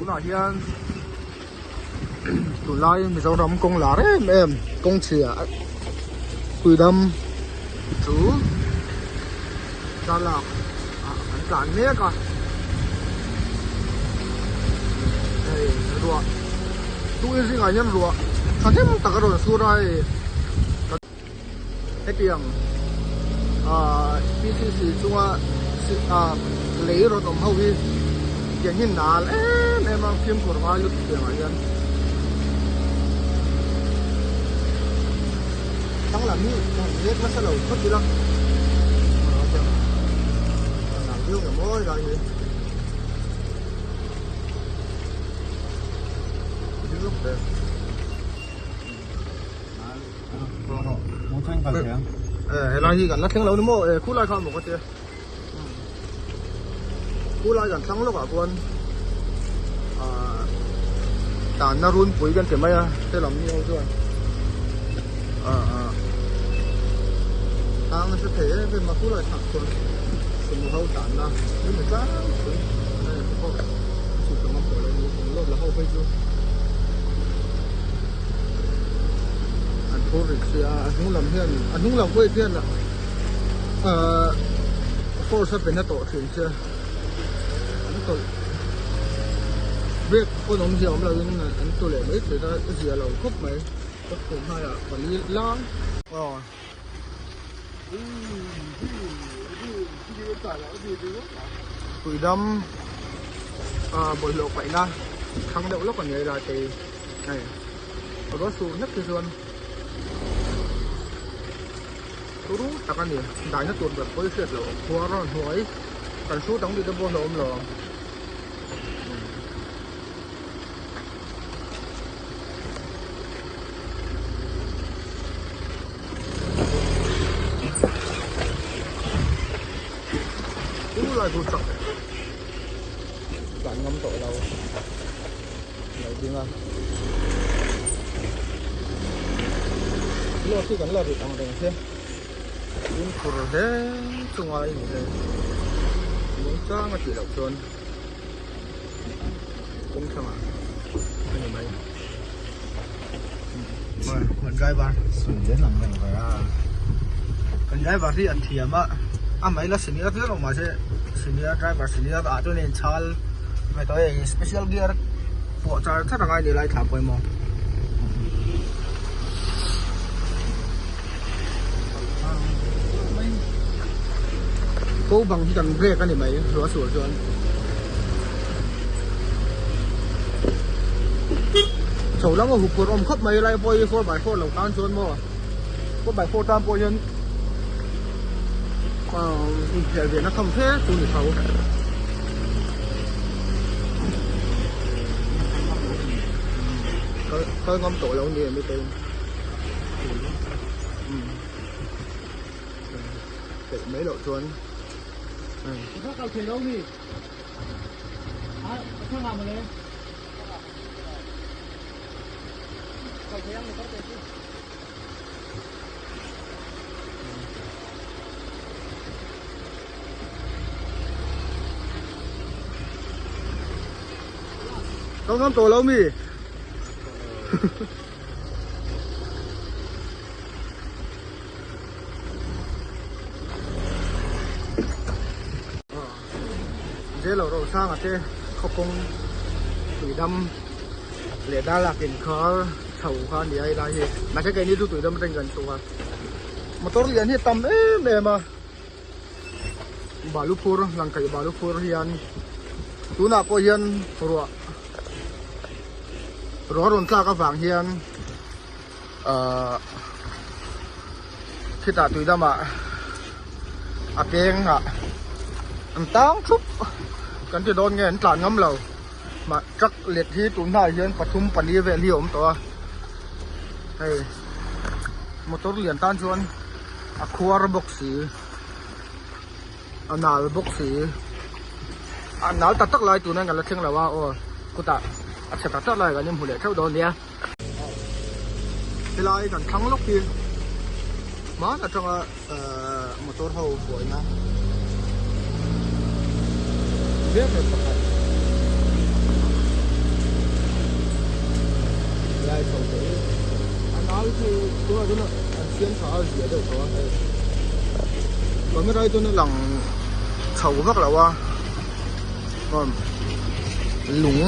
Tunah hian tunlai Mizoram kawng lar em em kawng chhia Tuidam chu thlalak ah kan tlan mek a hei ruah tui zingah hian ruah thahnem tak a rawn sur a hei hetiang ah P C C chunga ah lei rawn awm ho hi tiang hi nal em em a fimkhur ngai lutuk tiangah hian thlang lam hi ka han lek nasa lo phawt ila nal viau nge mawi lai hi. Helai hi kan la thleng lo ni maw khulai kha maw ka tia khulai kan thlang lawkah khuan ah tanna runpui kan ti mai a helam ni ho chuan ah tang nasa thei em em a khulai thlah chuan sumo ho tanna ni mai tlangpui hei pawh chhuk ta ngam tawh lo ni eng lawk la ho phei chu. An phur rik sia a hnung lam hian a hnung lam pawh hian ahh force a pe na tawh thin sia an tawlh brake pawn awmzia awm lo in an tawlh leh mai thin a a zia lo khawp mai ka phur hnaiah pali lai aw tuidam ah bawlhhlawh paihna thlang deuh lawk a ni a helai te hi hei ruah sur hlek hi chuan turu tak a ni daina tur ber pawh hi hriat loh khua rawn hnuai kan hrut ang tih te pawh a hlauhawm lo ang. Lai chu chak tlan ngam tawh lo lo ding a load hi kan la rit ang reng che fimkhur hle chunga in hei lungchang a tih loh chuan. Kawng thlangah a ni mai kan driver kan driver hi a thiam a a mai la senior viau lo mahse senior driver senior ah chuan in chhal ve tawh hei special gear pawh char char a ngai ni lai thla pawimawh. Ko bang hi kan brake a ni mai ruah sur chuan chho lama hup tur awm khawp mai lai pawh hi 4x4 lo tan chuan maw 4x4 tan pawh hian ahh inphelh ve na tham hle chu ni tho. Kal ngam tawh lo ni em i te. Peih mai loh chuan Ka kal thei lo mi a thang ah mawle kal thei ang motor te chu. Kal ngam tawh lo mi. Zelo ro sanga te khawkawng tuidam leh darlak inkhar chho kha a ni a helai hi mahse keini chu tuidam atangin kan chhuk a motor lian hi a tam em em a balu phur langkaih balu phur hian tunah pawh hian ruah. Ruah rawn tlak avang hian ahh khitah tui lamah a peng ah an tang thup kan ti dawn nge an tlan ngam lo mah truck let hi tun hmaah hian pathum pali vel hi a awm tawh a hei motor lian tan chuan a khuar bawk si a nal bawk si a nal tak tak lai tuna kan la thleng lo a aw kutah a chhe tak tak lai kan inhmu leh theuh dawn nia helai kan thlang lawk hi hman atanga ehh motor ho buaina ber ber pakhat. helai chho te hi a nal thei tunah chuan an siam tha a zia deuh tawh a hei camera hi chuan a lang chho vak lo a lung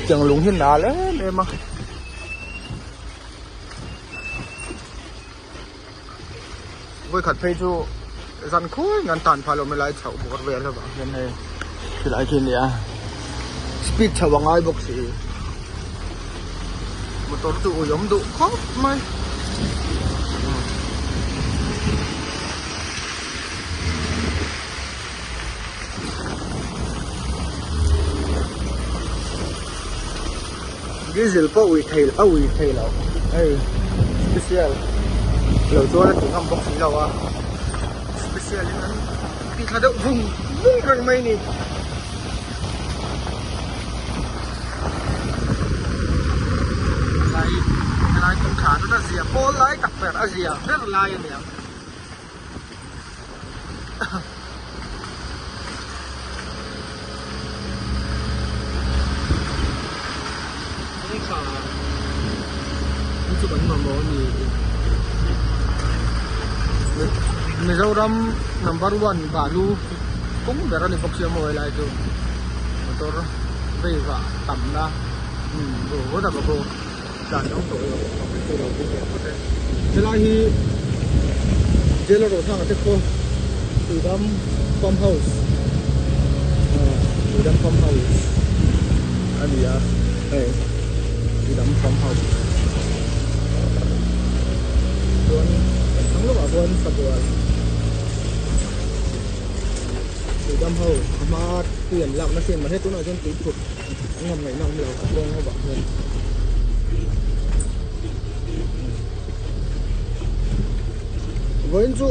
tiang lung hi nal em em a. Vawikhat phei chu zan khawi ngan tan phah lo helai chhoh bawr vel avang hian hei khilai khi a nia speed chhoh a ngai bawk si motor chu ui awm duh khawp mai. Diesel pawh ui thei a ui thei lo hei special lo chuan a ti ngam bawk si lo a special in an ti thla deuh vung vung reng mai a ni. Helai helai kawngkhar chu a zia pawl lai tak ber a zia ber lai a ni ang. Mizoram number one balu kawng ber a ni bawk sia maw helai chu motor vei vah tamna Helai hi Jail rawh thlang te khaw Tuidam farm house Tuidam farm house a ni a hei Tuidam farm house chuan kan thlang lawkah khuan sabual Tuidam ho a hma tui an lakna hriat mahse tunah chuan tui phut An ngam ngaihna awm lo a kawng avang hian. Vawiin chu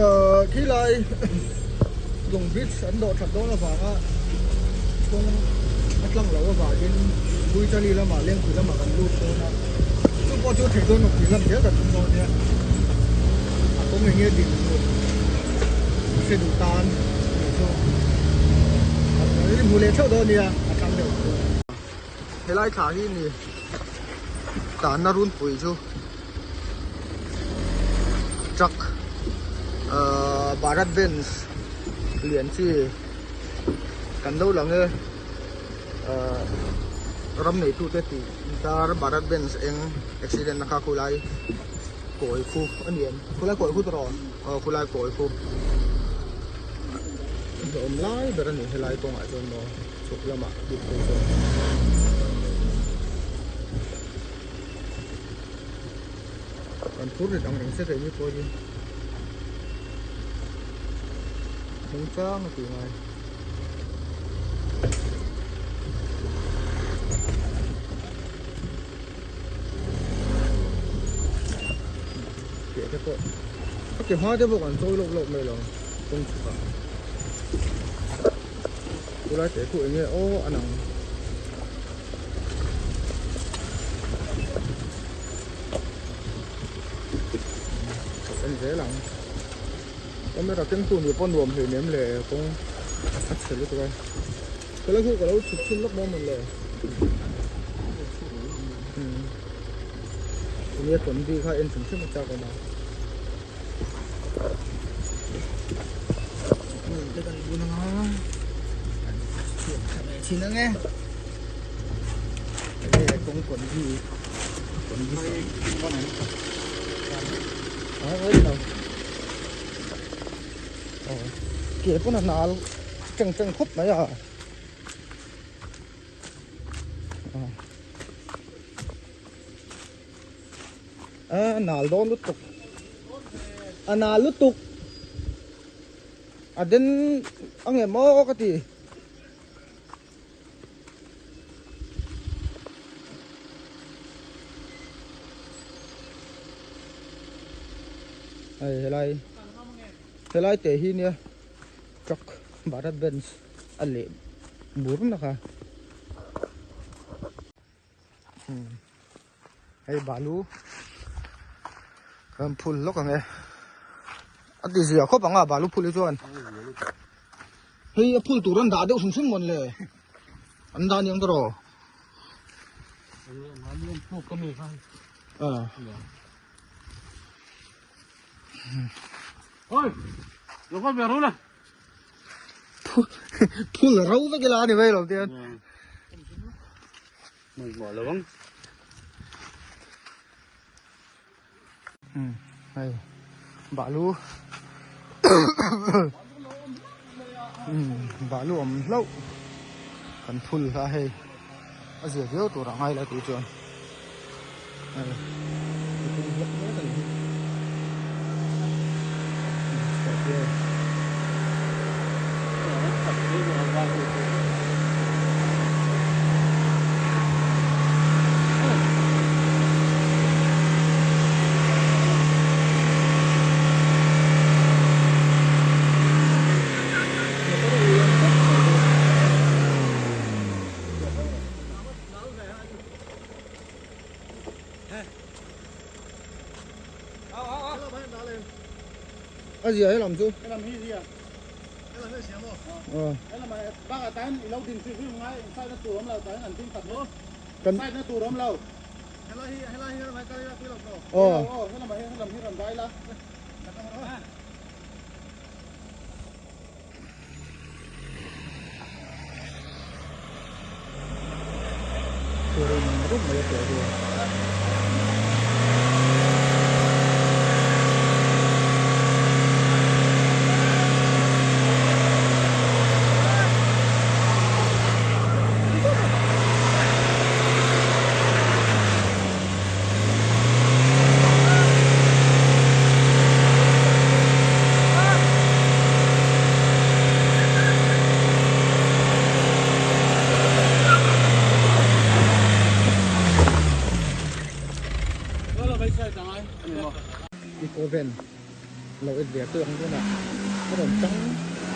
ahh khi lai lung bridge an dawh that dawn avanga kawng a tlang loh avangin Buichali lamah Lengpui lamah kan lut dawn a chu pawh chu theih dawn nupui lam zel kan tum dawn nia a kawng eng nge din tur a hre duh tan tih chu hmu leh theuh dawn nia a tlang deuh ang chuan. Helai thla hi ni tanna runpui chu truck ahh Bharat Benz lian chi kan lo lang e ahh ram neitute tih dar Bharat Benz eng accident na kha khulai kawi khu a ni em khulai kawi khu tawh aw khulai kawi khu hlawm lai ber a ni helai kawngah chuan maw chhuk lamah bik phei chuan. Kan phur rit ang reng se keini pawh hi hnung chang a tih ngai. Piah te pawh a ke hma te pawh kan chawi lawk lawk mai lo kawng chhuk ah chulai teh khu eng nge aw a nang en zel ang camera keng tu nih pawh nuam hleinem le kawng a chhe lutuk a. Ka la khu ka lo chhuk chhin lawk maw mawn le. Nia tawn bi kha en hrim hrim a chak awm a. Hmun te kan bun anga. Kan chhuak tha ve thin ange. Enge kawng kawn bi kawn bi sa. Ah oi lo. Ke pawn a nal cheng cheng khawp mai a a nal dawn lutuk a nal lutuk a den a nge maw ka ti. Hei helai helai teh hi nia truck Bharat Benz a leh bur na kha hei balu kan phul lawk ang e a ti zia khawp ang a balu phul hi chuan. Hei a phul tur an dah deuh hrim hrim mawn le an dah aniang tawh rawh. Ah. Oi! Lo ka ve ro la. Phul ro vek ila ani mai lo tian. Mai mo lo ang. Um hei balu um balu awm hlauh kan phul kha hei a zia viau tur a ngai la tih chuan hei hlek mek a ni hi. A zia he lam chu. He lam hi zia. He lam hi zia maw? Aw. He lam ah bak ah tan i lo din hrim hrim ngai inside na tur awm lo tan an ding khat maw? Kan Inside na tur awm lo. He lai hi he lai hi he lam ah kal ila pui lo tawh. Aw. Aw he lam ah he lam hi rawn dai la. Rum rum mai a piah hi. Eco van lo et ve tawk ang tunah a rawn tang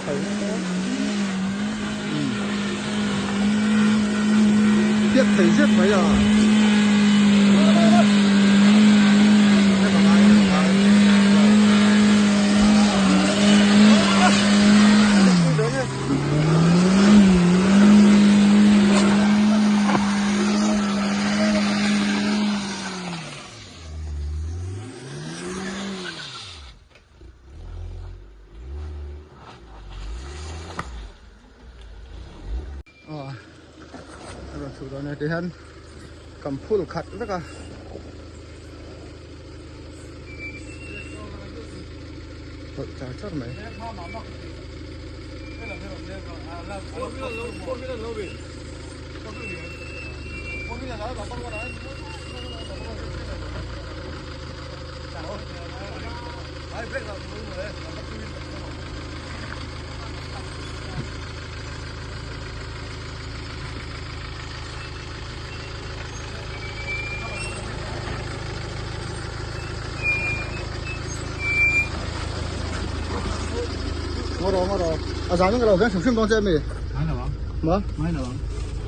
chho nasa umm piak thei zet mai a. Aw a rawn chhuh dawn e tihian kan phul khat vek a. Tawlh char char mai. Ngawr rawh ngawr rawh a zan in ka lo veng hrim hrim dawn che ami Ngai lo ang ma ngai lo ang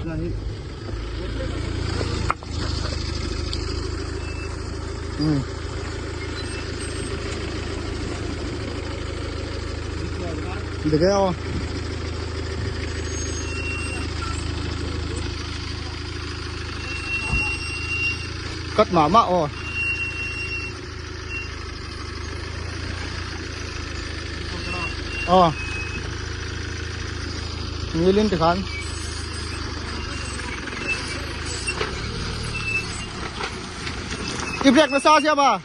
lai hi um Được cái không? Cắt mã mạ rồi. Ờ. Như lên từ khán. Kịp đẹp nó sao xem à?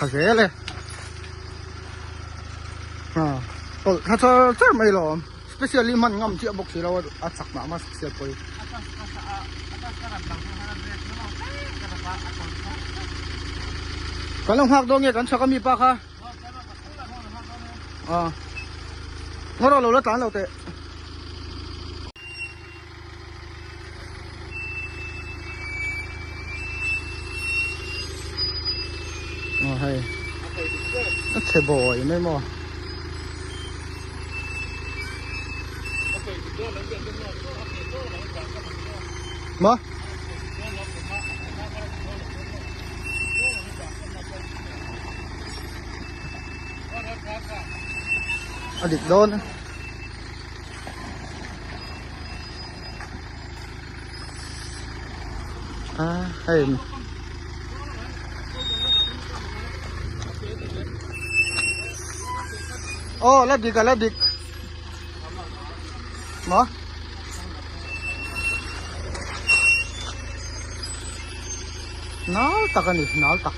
Tha zel e tawlh thla char char mai lo specially hman ngam chiah bawk si lo a chak mah mah special pawh hi. Kan lo nghak dawn nge kan chhak ami pa kha ngaw rawh lo la tlan lo teh. Hei a chhe bawi mai maw. Ma? A dik dawn. A hei aw la dik a la dik maw nal tak a ni nal tak.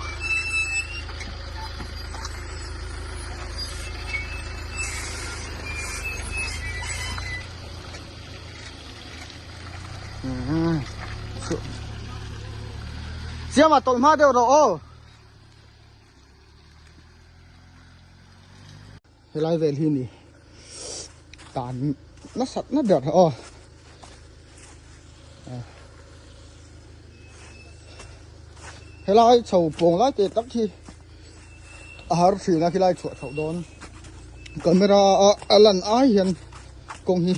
Siama tawlh hma deuh rawh aw. Helai vel hi ni tan nasat na ber aw. Helai chho pawng lai te tak hi a har thin a khilai chhuah chhoh dawn camera a a lan ai hian kawng hi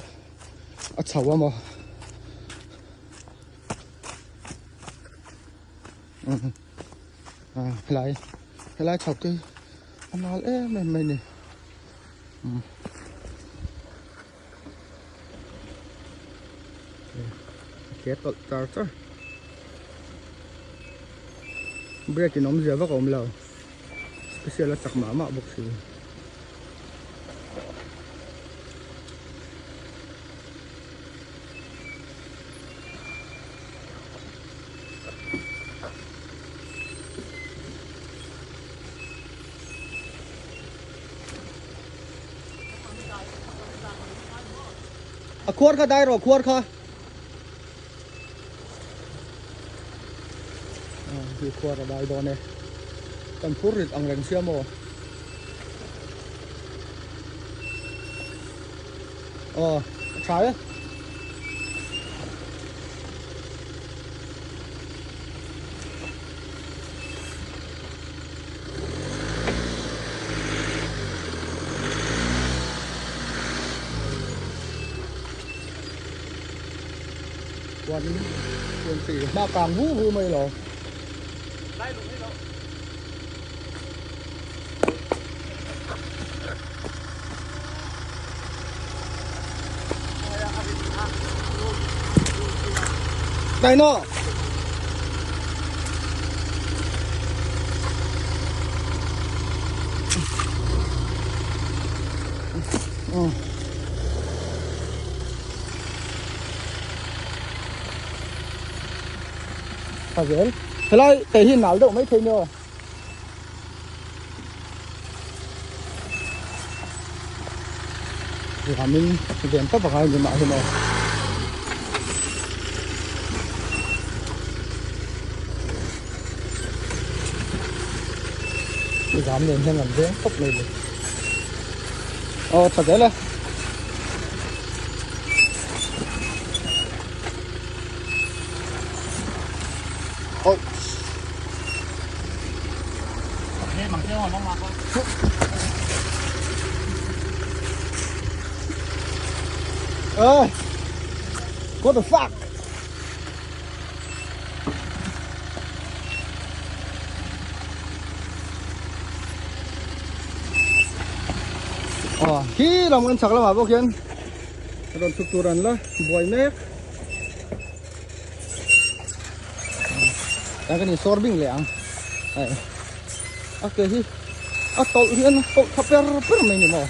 a chho a maw helai helai chho te hi a mal em em mai a ni. Ke tawlh char char brake in awmzia vak a awm lo special a chak mah mah bawk si. A khuar kha dai rawh khuar kha. Hi khuar a dai dawn e. Kan phur rit ang reng sia maw. Aw, a tha e. Chuan chuan chi hma kang hu hu mai lo. Dai no. Tha zel. Helai te hi nal deuh mai thei nia. Ramin ven tawp a ngai ni mah hi maw. Ram nen hian an veng tawp mai le. Aw tha zel e. Oh. Ơi. What the fuck? Ờ, khi lòng ăn sạc là bảo khiên. Rồi chụp tuần là buổi mek. Đang cái này sorbing leh ang hei a ke hi a tawlh hian a tawlh tha per per mai ni maw.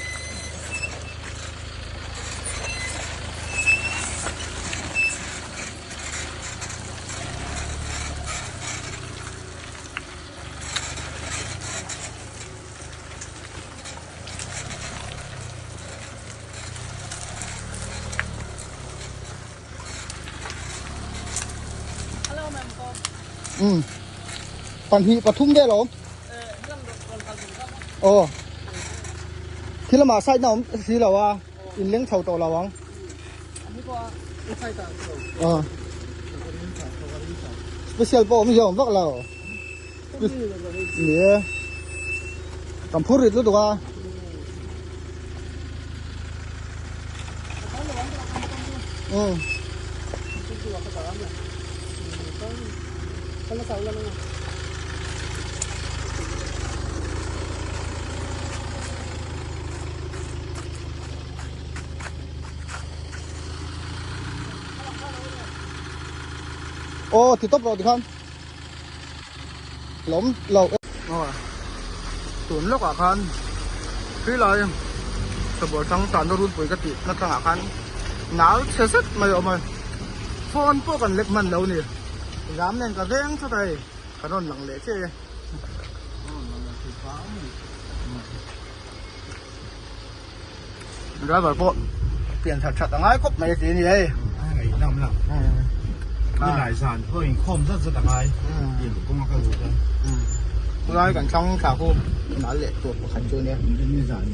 Um pahnih pathum vel a awm aw thil lamah side na awm si lo a in leng chho tawh lo ang aw special pawh awm hi a awm vak lo ni e. Kan phur rit lutuk a. Ừ. Ô thì tốt rồi thì không lawm lo aw tun lawkah khan tui lai chawbawr chang tan na runpui ka tih na tlangah khan nal chhe zet mai a awm a phone pawh kan lek hman lo a ni zam nen ka veng thawt a hei kan rawn lang leh chiah e driver pawh pian that that a ngai khawp mai a ti a ni hei nilai zan pawh inkhawm zat zat a ngai kawng a kal duh chuan khulai kan thlang thla khu nal leh tur pakhat chu ania nizan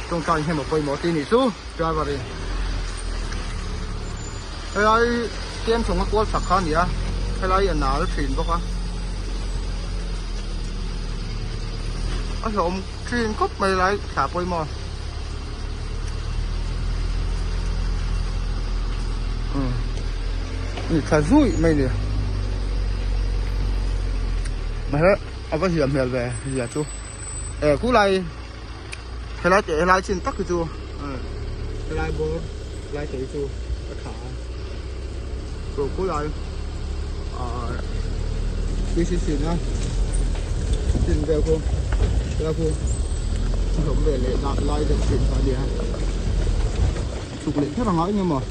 tawngtai hi maw pawimawh tih nih chu driver in helai tlem chhawng a kual chak kha a ni a helai a nal thin bawk a a hlawm thin khawp mai lai thla pawimawh umm ni tha zui mai a ni mahse a va hliam hmel ve zia chu eh khulai. Helai teh helai chin tak hi chu helai bawr lai te hi chu a tha a chu khulai ahh PCC na chin vel khu helai khu a hlawm ve leh dah lai deuh thin kha a nia chhuk leh kher ang a eng emaw.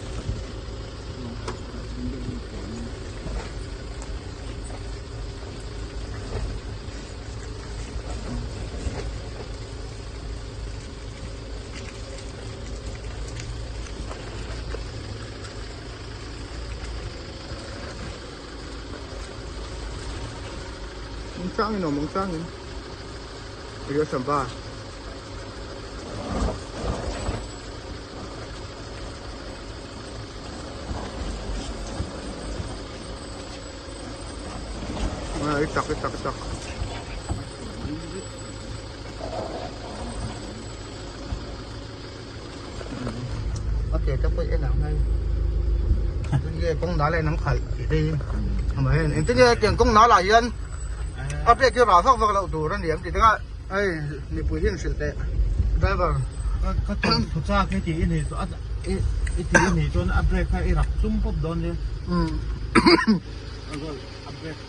Mungchangin aw mungchangin ria samba i chak i chak i chak ok ka pawh en ang hei tinge kawng nal ah hian an khalh tih te hi amah hian engtin nge tiang kawng nal ah hian a brake hi rah vak vak loh tur a ni ang tih te kha hei mipui hi an hrilh teh driver ka thawmhnaw chak hi tih i nei tawh a i tih a nih chuan a brake kha i rak tum pawp dawn nia a brake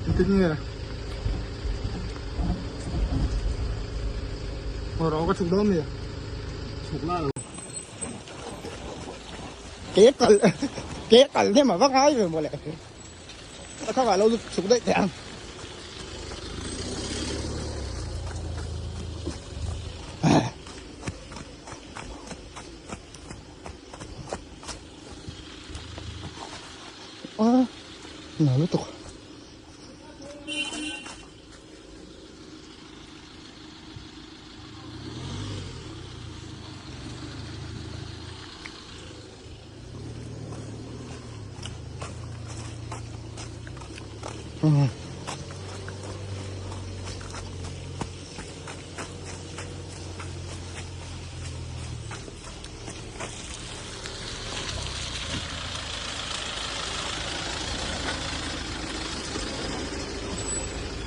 Engtin nge Aw rawh ka chhuk dawn mi Chhuk la lo Ke kal ke kal hnem a va ngai ve mawle A thangah lo chhuk daih teh ang. A na lutuk.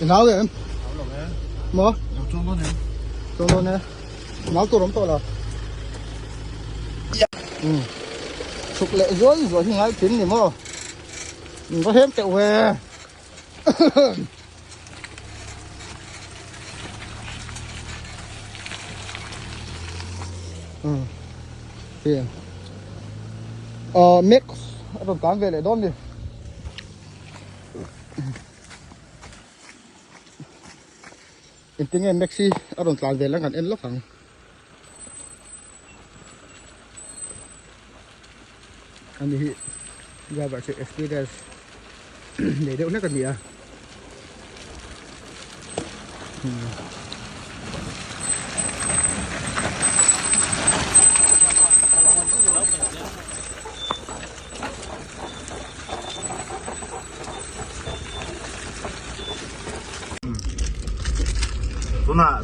Nau em? Nau lo e. Maw? Nau chuang dawn em? Chuang dawn e. Nau tur awm tawh lo. Ừ. Chhuk leh zuai zuai hi ngai thin ni maw? Mình có thêm tẹo về. Ừ. Thì ờ mix ở tán về lại đón đi. Engtin nge Max hi a rawn tlan ve la kan en lawk ang. Ani hi driver chu experience nei deuh hlek a ni a.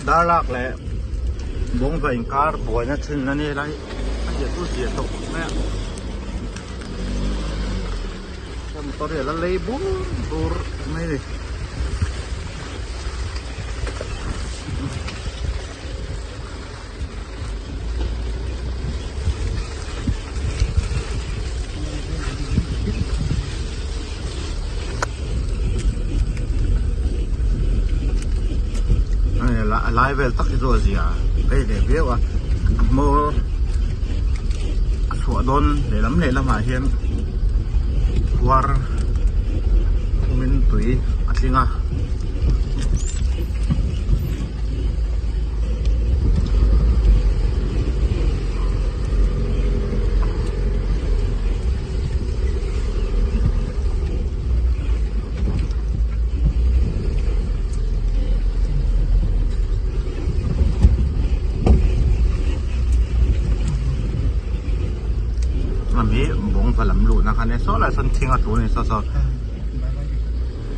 Darlak leh Bawngva inkar buaina thin a ni lai a zia chu zia tawh khawp mai a motor hi a la lei bur bur mai a ni. A lai vel tak hi chu a zia rei ve viau a a hmawr a chhuah dawn lehlam lehlamah hian khuar awmin tui a tling a. Ami bawng va lam luhna kha nia saw lai sawn thing a tlu a ni saw saw.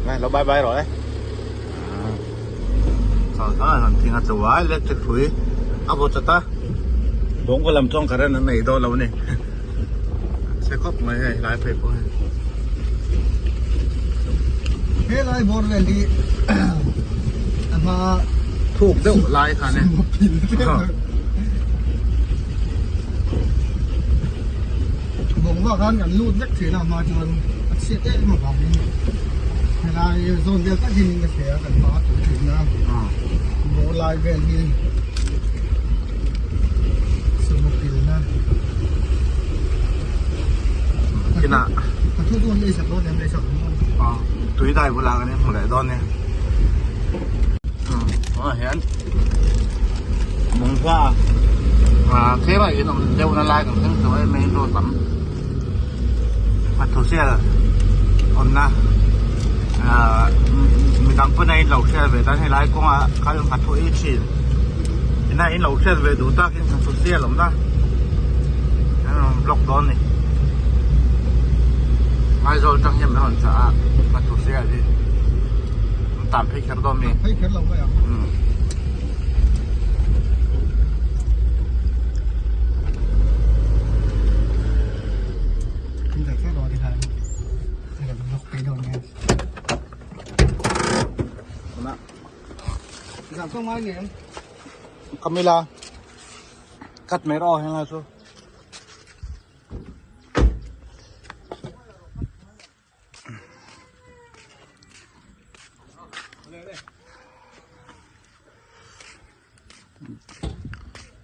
Ngai lo bye bye rawh e. Saw saw lai sawn thing a tlu a electric hrui a vaw chat a bawng va lam chuan current an nei dawn lo a ni. Chhe khawp mai hei lai phei pawh hei. He lai bawr vel hi a hma thuk deuh lai khan e. Bawng vak khan kan lut vek thin a hma chuan a chhiat em avangin helai zawn vel tak hian ka hria kan hma tur thin a bawr lai vel hi sumo pilna Kinah ka thu dawn lei sak dawn em lei sak dawn tui dai bulah kan inhmu leh dawn e tunah hian Mungva tlem a in awm deuhna lai kan thleng tawh e main road lam a thusial awmna midang pawn a in lo hriat ve tan helai kawngah kal hnathawh hi thin ina in lo hriat ve duh tak in thusial awmna an rawn block dawn a ni Aizawl tang hian min rawn chah a hnathawhsial hi an tan phei kher dawn mi phei kher lo mai ang Camila cut mai rawh helai chu.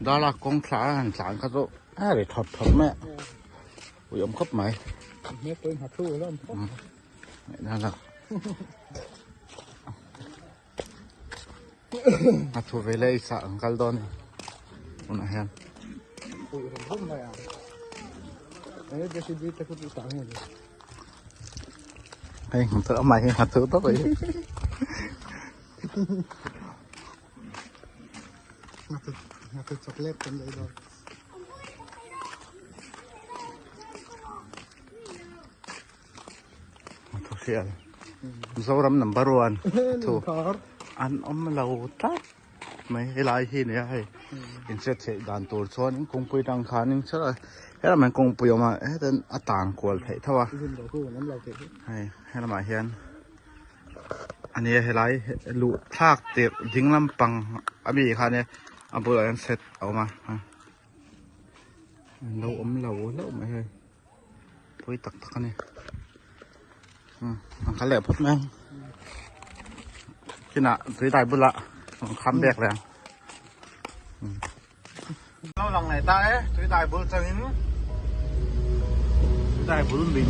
Dala kawng thla a han tlan kha chu a ri thawt thawt mai a ui awm khawp mai a thu ve leh i sah an kal dawn a ni tunah hian. Hei amah hi nghathu tawp a ni. Chocolate kan lei dawn. Thu hriat Mizoram number one thu an awm lo tlat mai helai hi nia hei inhriat theih dan tur chuan kawngpui tang khanin helamah hian kawngpui a awm a hetiang a tang kual theih tho a hei helamah hian a nia helai luh thlak tirh ding lampang ami kha nia a bulah hian set a awm a an lo awm lo hlauh mai hei. Pui tak tak a ni an kal leh phawt mai ang kinah tui dai bulah an kham bek leh ang lo lang leh ta e tui dai bul changin tui dai bul min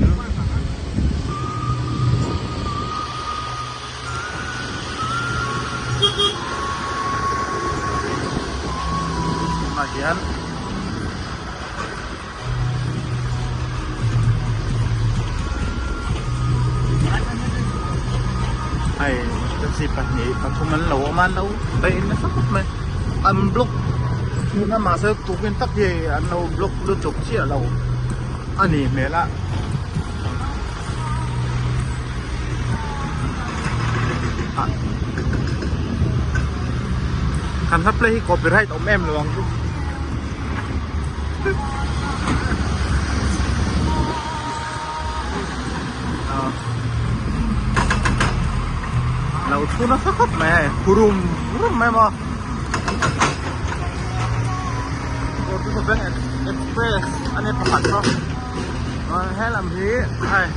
tunah hian. Hei taxi pahnih pathum an lo awm a an lo beih nasa khawp mai an block thin a mahse tukin tak hi an lo block lutuk chiah lo a ni hmel a. Kan hla play hi copyright awm em lo ang chu. Lo thu nasa khawp mai hei hurum rum mai maw. Express a ni pakhat chu he lam hi hei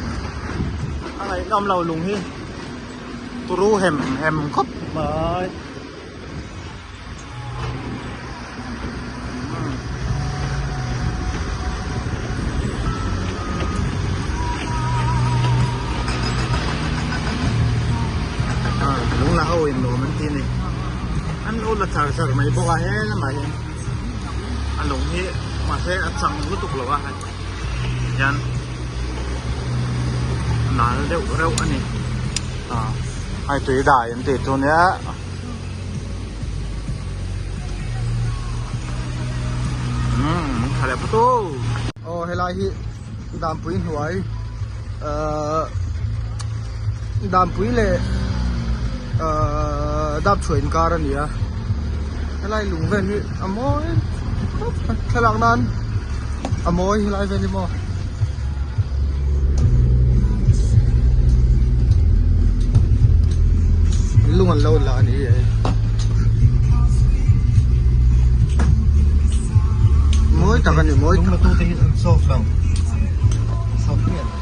a ngaihnawm lo lung hi turu hem hem khawp mai. Lung la ho in nuam an ti a ni an lo la char char mai bawk a he lamah hian a lung hi mahse a chang lutuk lo a hei hian a nal deuh reuh a ni hei tui dai an tih chu nia. Aw helai hi Dampui hnuai ahh Dampui leh ahh Dapchhuah inkar a ni a helai lung vel hi a mawi khawp mai thlalak nan a mawi helai vel hi maw. Lung an lo la a ni hei mawi tak a ni mawi tak tu te hi an solve lo solve miah lo.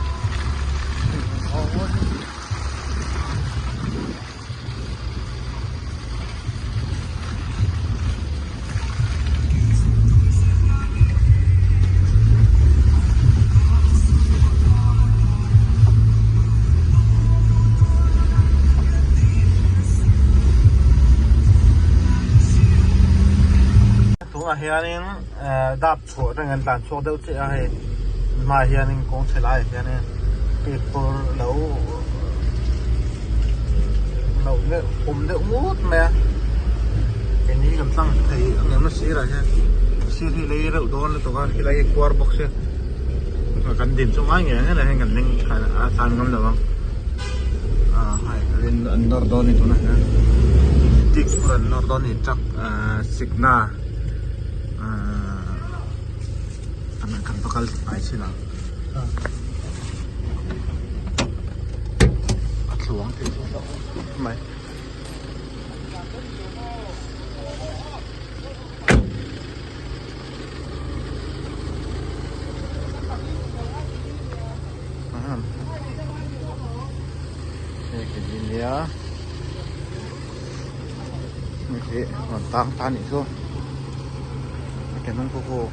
Tunah hianin dap chhuah atangin an tlan chhuak deuh chiah a hei hmaah hianin kawng chhe laiah hianin petrol lo lo deuh awm deuh ngut mai a keini kan tlang thei ang em a sirah hian sir hi lei reuh dawn lutuk a helai hi khuar bawk sia kan din chu ngai ngei ang heng kan ding a tlan ngam lo ang ah hei an nawr dawn a ni tunah hian tik an nawr dawn a ni truck ah sikna ah kan va kal hnai chin ang. A tluang thei chu hlauh mai. Hei khi hi nia hei hi rawn tang ta anih chu a ke hnung pawh pawh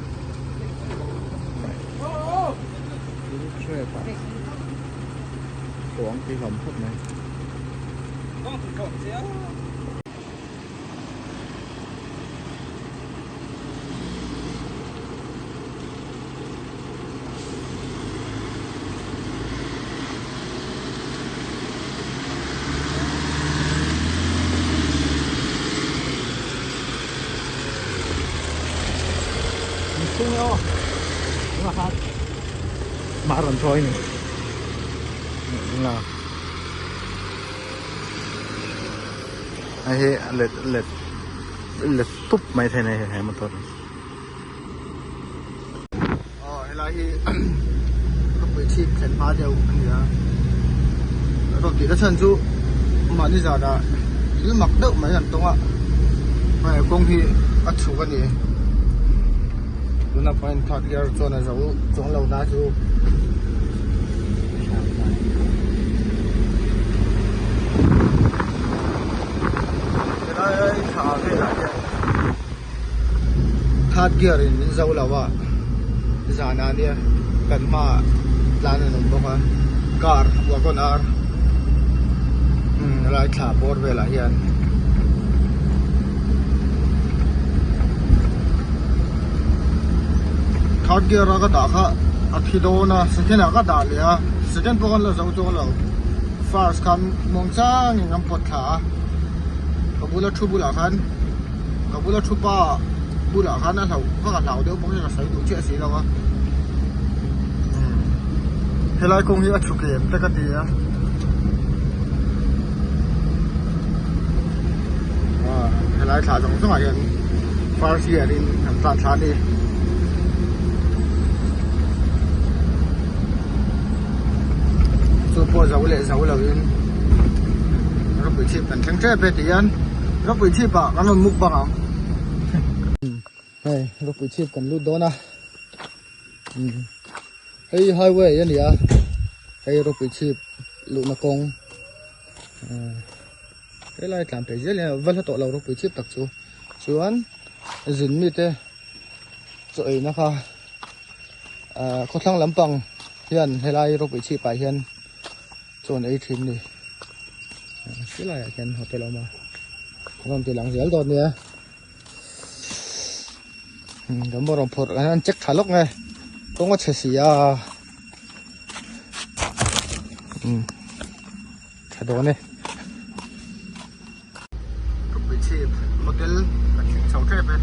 Chuang ti hlawm khawp mai. Mah rawn thawi ni hei hi a let let let tup mai thei a ni he motor hi. Aw helai hi khawpui chhip thlen hma deuh a ni a rawn tih na chhan chu mahni zanah thil mak deuh mai an tawng a hei kawng hi a chhuk a ni tuna pawh hian third gear chuan a zo chuang lo na chu. Helai thla velah hian third gear in min zo lo a zanah nia kan hmaah tlan an awm bawk a car wagon r helai thla bawr velah hian. Third gear a ka dah kha a thi dawn a second ah ka dah leh a second pawh khan la zo chuang lo first khan muang changin an pawt thla a ka bula thu bulah khan ka bula thu pa bulah khan a hlauh ka hlau deuh bawk hian ka sawi duh chiah si lo a helai kawng hi a chhuk em te ka ti a. Helai thla zawng zawngah hian first gear in an tlan thla a ni. Chu pawh zo leh zo lo in rawpui chhip kan thleng tep e ti hian rawpui chhip ah kan rawn muk bang ang. Hei rawpui chhip kan lut dawn a hei highway a ni a hei rawpui chhip luhna kawng. Helai tlan phei zel hian a va hla tawh lo ropui chip tak chu chuan zin mite chaw eina kha ahh khawthlang lampang hian helai ropui chhip ah hian chaw an ei thin a ni helai ah hian hotel a awm a a rawn ti lang zel dawn nia kan rawn phawrh an check tha lawk nge kawng a chhe si a umm. Tha dawn e. Rupui chhip hotel kan thleng chho tep e.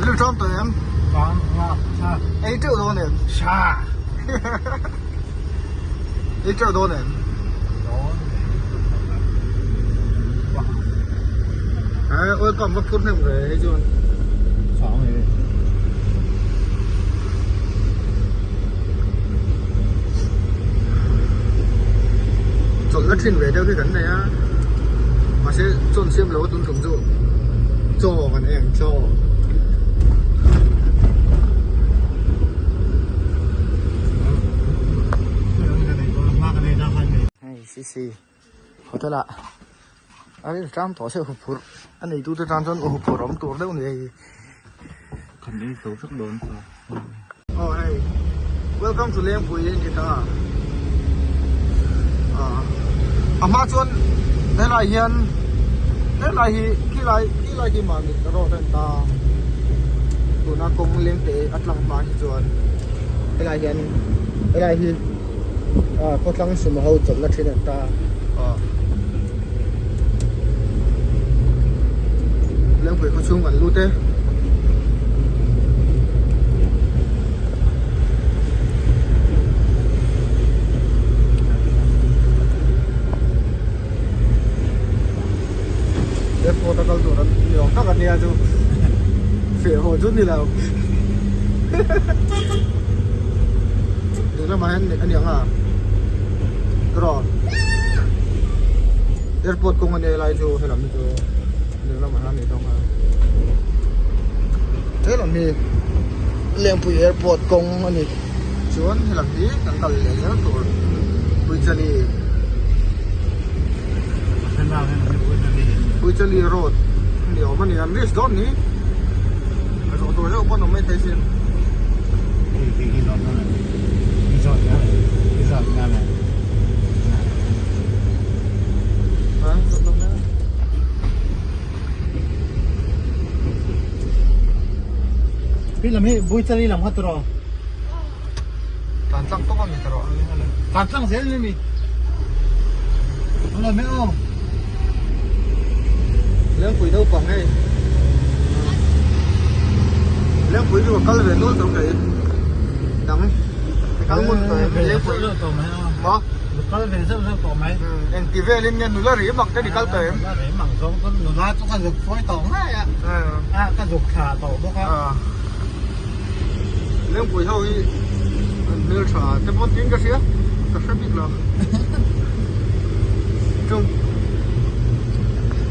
Lil tawm tawh em? Tawm nga tha. Ei teuh dawn em? Tha. Ei teuh dawn em? Dawn. Eh, oil pump va phur hnem ve hei chuan. Chang e. Chawlhna thin ve deuh hi kan nei a, mahse chawn siam lo a tun tum chu chaw kan ei ang chaw. Hei sisi hotel ah a rin tlang tawh se huphurh a neitute tan chuan huphurh awm tur deuh a ni hei. Kan ei zo vek dawn ta. Aw hei welcome to Lengpui a ni ta a a hma chuan helai hian helai hi khilai khilai khi mahni road a ni ta tuna kawng leng te a tlang hma hi chuan helai hian helai hi ah khawthlang sumo ho chawlhna thin a ni ta ah Lengpui khaw chhung an lut e. Airport a kal tur an ni awm tak a nia chu feh haw chu ni lo Leh lamah hian a ni ang a tiraw airport kawng a nia lai chu helam hi chu leh lamah hian a ni dawn a helam hi Lengpui airport kawng a ni chuan helam hi kan kal leh zel tur Puichali Puichali road a ni awm a ni an risk dawn ni a zawh tur deuh pawn awm mai thei sin. Lam hi Buichali lam kha turaw. Tlan tlang tawk a ni turaw. Tlan tlang zel ni mi. Hello me aw. Lengpui naupang hei. Lengpui chu ka kal ve nual tawh kei. Dang kal ngun tawh em Lengpui. Maw? Kal ve zeuh zeuh tawh mai. Engti velin nge nula ri mak te ni kal tawh em? Nula ri mak zawng chuan nula chu ka zuk phawi tawh ngai a. A ka zuk thla tawh bawk a. Lengpui ho hi an hmel tha te pawh tiin ka hria ka hre bik lo. Tawng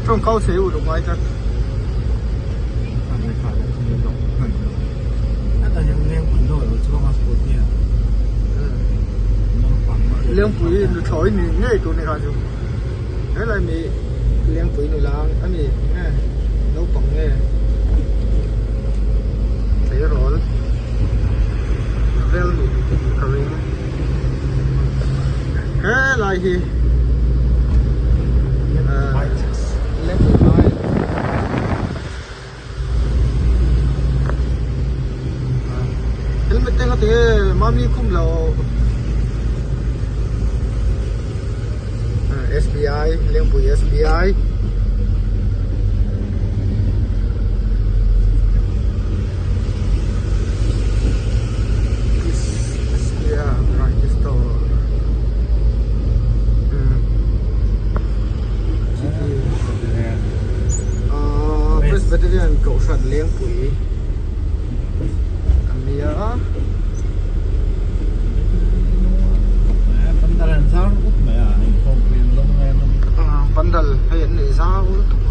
tawng kau chhe uluk ngai tlat. Lengpui nuthlawi ni ngei tur ni kha chu helai mi Lengpui nula a ni nge naupang nge tleirawl vel nih ka ring helai hi Lengpui hmai helmet te nga tinge mami khum lo SBI Lengpui SBI Kohhran Lengpui a nia. Pandal an zau lutuk mai a, inkhawmpui an zawng ngai an awm. Pandal hei an nei zau lutuk.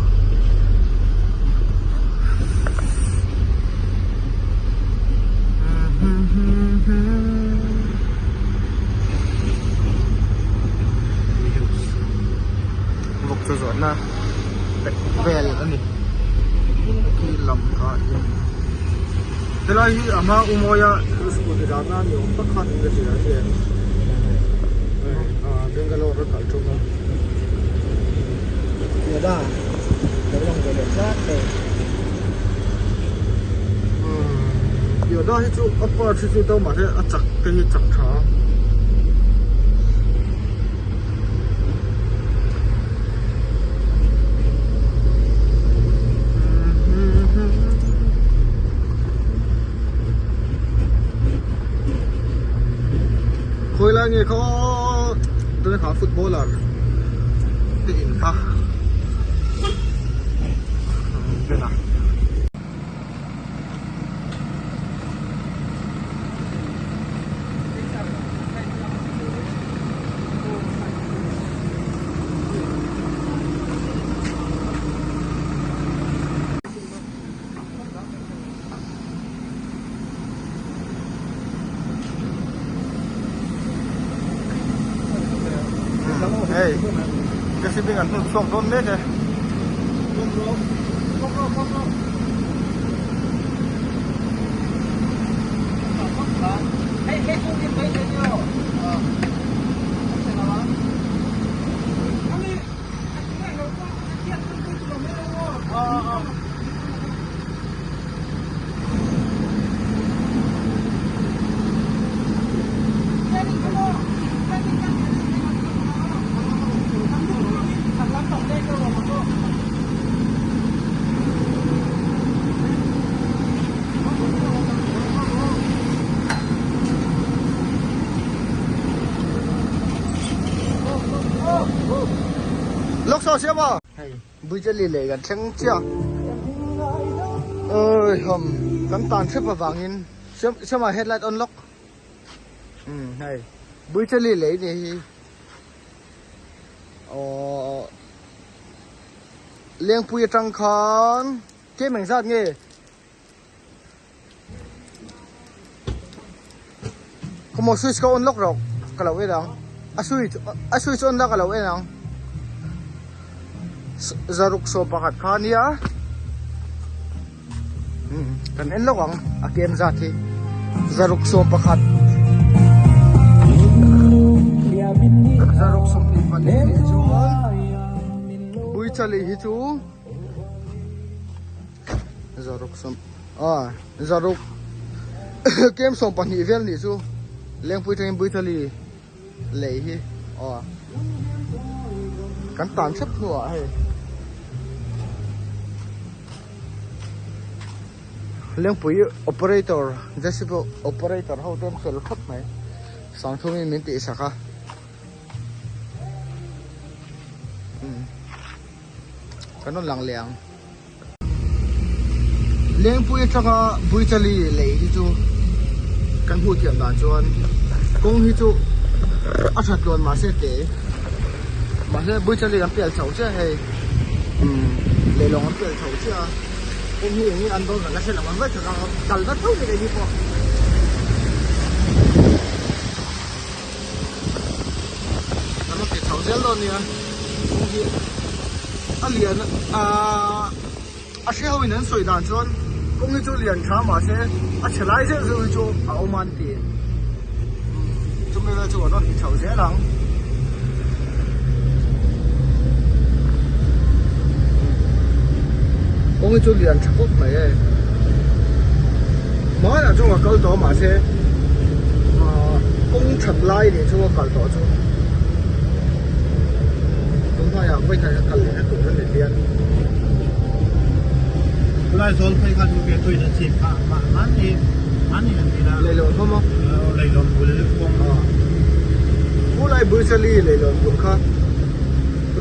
Vawk chu zawhna vel a ni khi lam kha hian helai hi a hma u mawia scooty dahna ni awm tak khan in ka hria a Bangalore a kal tum a. Yoda hi chu a part hi chu to mahse a chak te hi chak tha a. Khawi lai nge kha aw tuna kha footballer te in kha vel a. Hei JCB an hnut chhuak dawn mek e. Lok saw siam a. Hei Buichali leh kan thleng chiah. Oi hom kan tan hrep avangin siam siamah headlight on lawk. Umm hei Buichali lei ni hi aww Lengpui atang khan tlem engzat nge Khawmaw switch ka on lawk rawh ka lo en ang a switch a switch on la ka lo en ang zaruk 11 kha ania umm kan en lawk ang a kem zat hi zaruk 11 zaruk 22 nih chuan Buichali hi chu. Zaruk sawm ah zaruk kem 12 vel nih chu lengpui tangin buithali lei hi aw kan tan hrep hnuah hei lengpui operator jcb operator ho te an fel khawp mai sangthum in min tih sak a kan rawn lang leh ang. Lengpui atanga Buichali lei hi chu kan hmuh thiam dan chuan kawng hi chu a that tluan mahse te mahse Buichali an pial chho chiah hei umm leilawng an pial chho chiah a kawng hi eng nge an dawn kan la hre lo ang vek a kal vat tho ni keini pawh. Kan rawn ti chho zel dawn nia kawng hi a lian aaa a hre ho in an sawi dan chuan kawng hi chu lian tha mahse a chhe lai zeuh zeuh hi chu a awm a an ti chumi vel chu kan rawn ti chho zel ang. Kawng hi chu lian tha khawp mai e hmanah chuan ka kal tawh a mahse ahh kawng that lai nih chu ka kal tawh chu tunhnaiah vawikhat ka kal leh na tur a ni hian. Khulai zawl phei kha chu ke tui na chhip kha mahni mahni an ti la. Leilawn hlawm a. Leilawn bul kawng. Khulai Buichali leilawn bul kha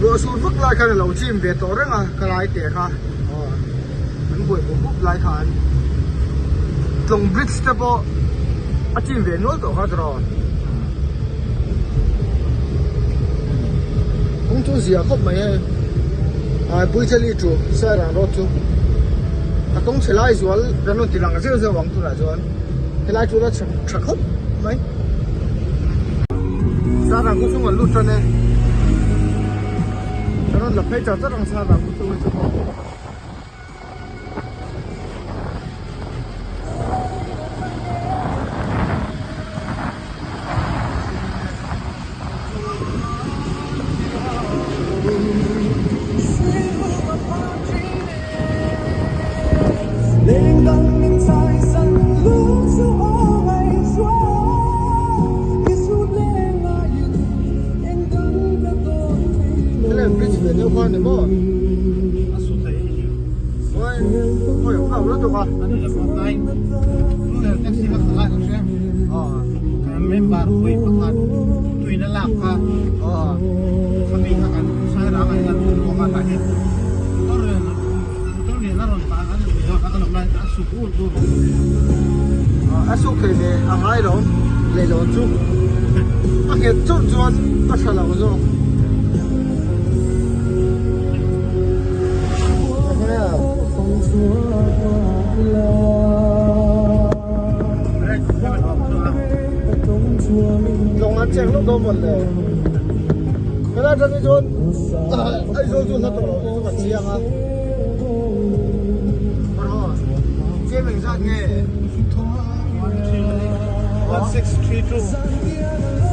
ruah sur vak lai khan a lo chim ve tawh reng a ka lai teh kha. An buai bup bup lai khan Tlawng bridge te pawh a chin ve nual tawh kha tiraw. Kawng chu zia khawp mai hei ah Puichali chu Sairang road chu a kawng chhe lai zual kan rawn ti lang zeuh zeuh ang tunah chuan helai chu la chhe tha khawp mai. Sairang kawng chhung an lut tan e kan rawn la phei char char ang Sairang kawng chhung hi chu. Bridge ve deuh kha ni maw? A suk thei ve a ngai lo leilawn chu a nghet churh chuan a tha lo zawk. Lawng an cheng lawk dawn mawn le. Helai atang hi chuan Aizawl chu hla tawh lo chu ka chiang a. Chem engzat nge? 1632.